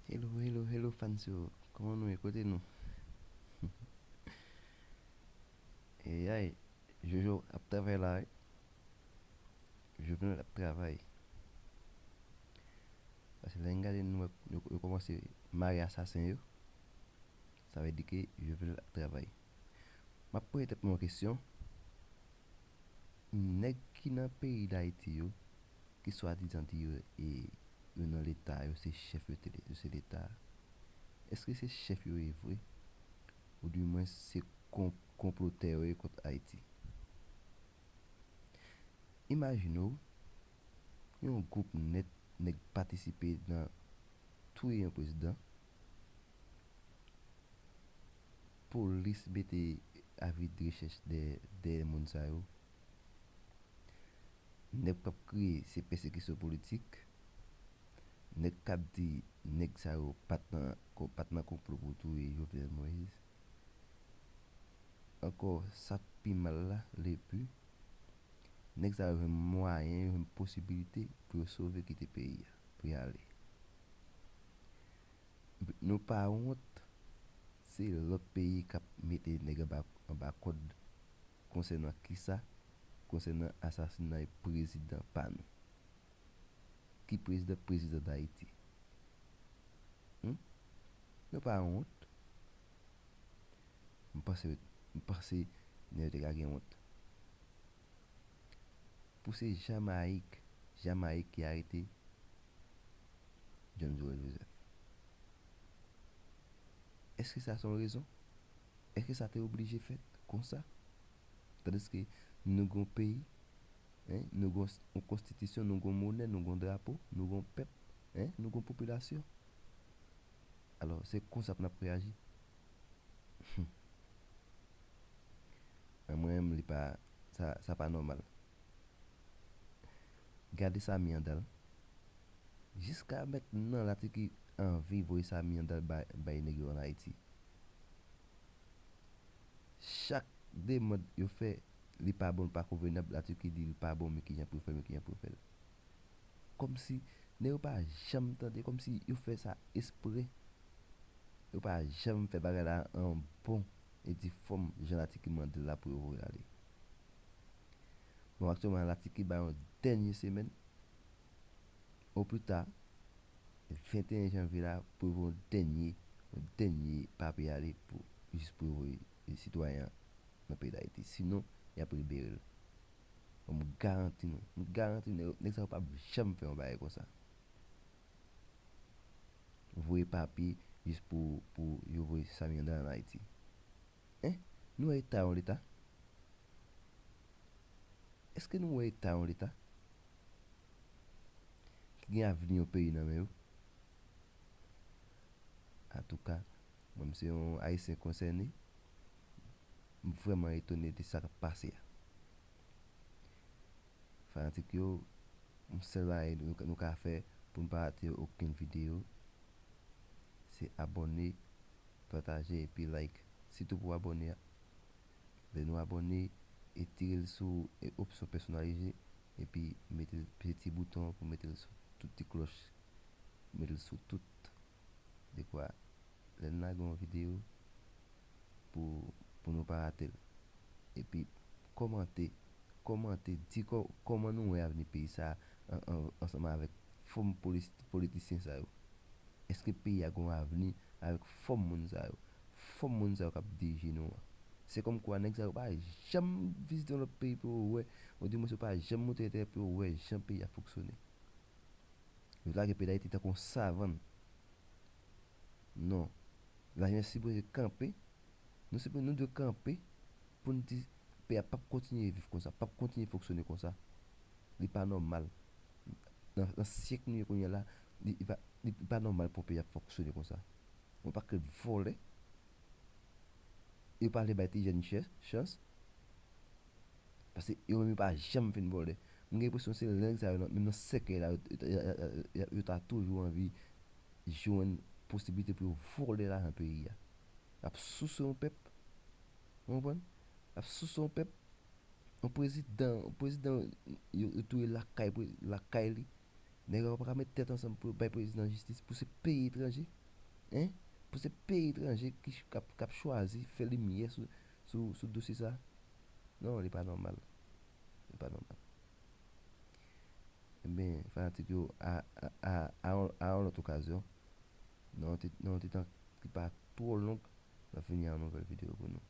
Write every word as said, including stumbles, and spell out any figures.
Hello, hello, hello, fans yo. Kòman nou ye? Kote nou? Eyay, Jojo ap travay la, wi. Jovenel ap travay. Paske lè n gade, nou wè yo, yo kòmanse mare asasen yo. Sa vle di ke Jovenel ap travay. M ap poze tèt mwen yon kesyon. Nèg ki nan peyi Dayiti yo, ki swadizan di yo, e, yo nan Leta, yo se chèf, yo te, yo se Leta. Èske se chèf yo ye vre? Oudimwen se kon-, konplotè yo ye kont Ayiti? Imajine w, yon gwoup nèt nèg patisipe nan touye yon prezidan, polis mete avi de rechèch dèyè, dèyè moun sa yo. Nèg k ap kriye se pèsekisyon politik. Nèg k ap di nèg sa yo pa t nan, pa t nan konplo pou touye Jovenel Moïse. Ankò, sa k pi mal la, lepi nèg sa yo jwenn mwayen, yo jwenn posibilite pou yo sove kite peyi a, pou y ale. Nou pa wont, se lòt peyi k ap mete nèg anba, anba kòd konsènan kisa? Konsènan asasinay prezidan pa nou. Ki prezidan? Prezidan Dayiti. Hmm? Nou pa wont. M panse, m panse nèg yo te ka gen wont. Pou se Jamayik, Jamayik ki arete John Joël Joseph. Èske sa se yon rezon? Èske sa te oblije fèt konsa? Tandiske nou gen yon peyi, en, nou gen yon konstitisyon, nou gen yon monè, nou gen yon drapo, nou gen yon pèp, en, nou gen yon popilasyon. Alò, se konsa pou n ap reyaji? Mwen menm, li pa, sa, sa pa nòmal. Gade Samy Andal. Jiska mentnan, Latiki anvi voye Samy Andal bay, bay nèg yo ann Ayiti. Chak demann yo fè, li pa bon, li pa konvenab, Latiki di li pa bon, men kijan pou yo fè, men kijan pou yo fè l. Kòmsi nèg yo pa janm tande, kòmsi yo fè sa espre. Yo pa janm fè bagay la an bon e di fòm jan Latiki mande l la pou yo voye l ale. Bon, aktyèlman, Latiki bay yon dènye semèn, o pli ta, venteyen janvye la, pou yo voye yon dènye, yon dènye papye ale pou, jis pou yo voye sitwayen an nan peyi Dayiti. Sinon, y ap libere l. Bon, m garanti nou, m garanti nou, nèg, nèg sa yo p ap janm fè yon bagay konsa. Voye papye jis pou, pou yo voye Samy Andal ann Ayiti. En? Nou wè eta yon Leta? Èske nou wè eta yon Leta ki gen avni yon peyi nan men yo? Antouka, mwen, m se yon Ayisyen konsène, m vrèman etone de sa k ap pase a. Fanatik yo, yon sèl bagay nou, nou ka fè pou n pa rate okenn videyo, se abòne, pataje epi like. Sitou pou abòne a. Lè nou abòne, etire l sou, e, opsyon pèsonalize, epi mete l, peze ti bouton an pou mete l sou tout ti klòch. Mete l sou tout. Dekwa lè n lage yon videyo pou, pou nou pa rate l. Epi kòmante, kòmante, di kò-, kòman nou wè avni peyi sa a an, an, ansanm avèk fòm polis-, politisyen sa yo. Èske peyi a gen yon avni avèk fòm moun sa yo? Fòm moun sa yo k ap dirije nou an. Se kòmkwa nèg sa yo pa janm vizite yon lòt peyi pou yo wè, oudimwen yo pa janm monte nan teren pou yo wè jan peyi a fonksyone. Yo lage peyi Dayiti tankou yon savann. Non. Lajenès sipoze kanpe. Nou sipoze, nou dwe kanpe pou n di peyi a p ap kontinye viv konsa, p ap kontinye fonksyone konsa. Li pa nòmal. Nan, nan syèk nou ye kounye a la, li, li pa, li pa nòmal pou yon peyi ap fonksyone konsa. Yon pakèt vòlè. Yo pa vle bay ti jèn chè-, chans. Paske yo menm yo pa janm fin vòlè. M gen enpresyon se nèg sa yo, menm nan sèkèy la, yo, yo, yo, yo, yo ta toujou anvi jwenn posiblite pou yo vòlè lajan peyi a. Y ap souse yon pèp. Ou konprann? Y ap souse yon pèp. Yon prezidan, yon prezidan, yo, yo touye lakay, pre-, lakay li. Nèg yo pa ka met tèt ansanm pou yo bay prezidan jistis, pou se peyi etranje, en? Pou se peyi etranje ki ch- k ap, k ap chwazi fè limyè sou, sou, sou dosye sa. Non, li pa nòmal. Li pa nòmal. Ebyen, fanatik yo, a, a, a, a, yon- a yon lòt okazyon, nan yon ti- nan yon ti tan ki pa twò long, n ap vini a yon nouvèl videyo pou nou.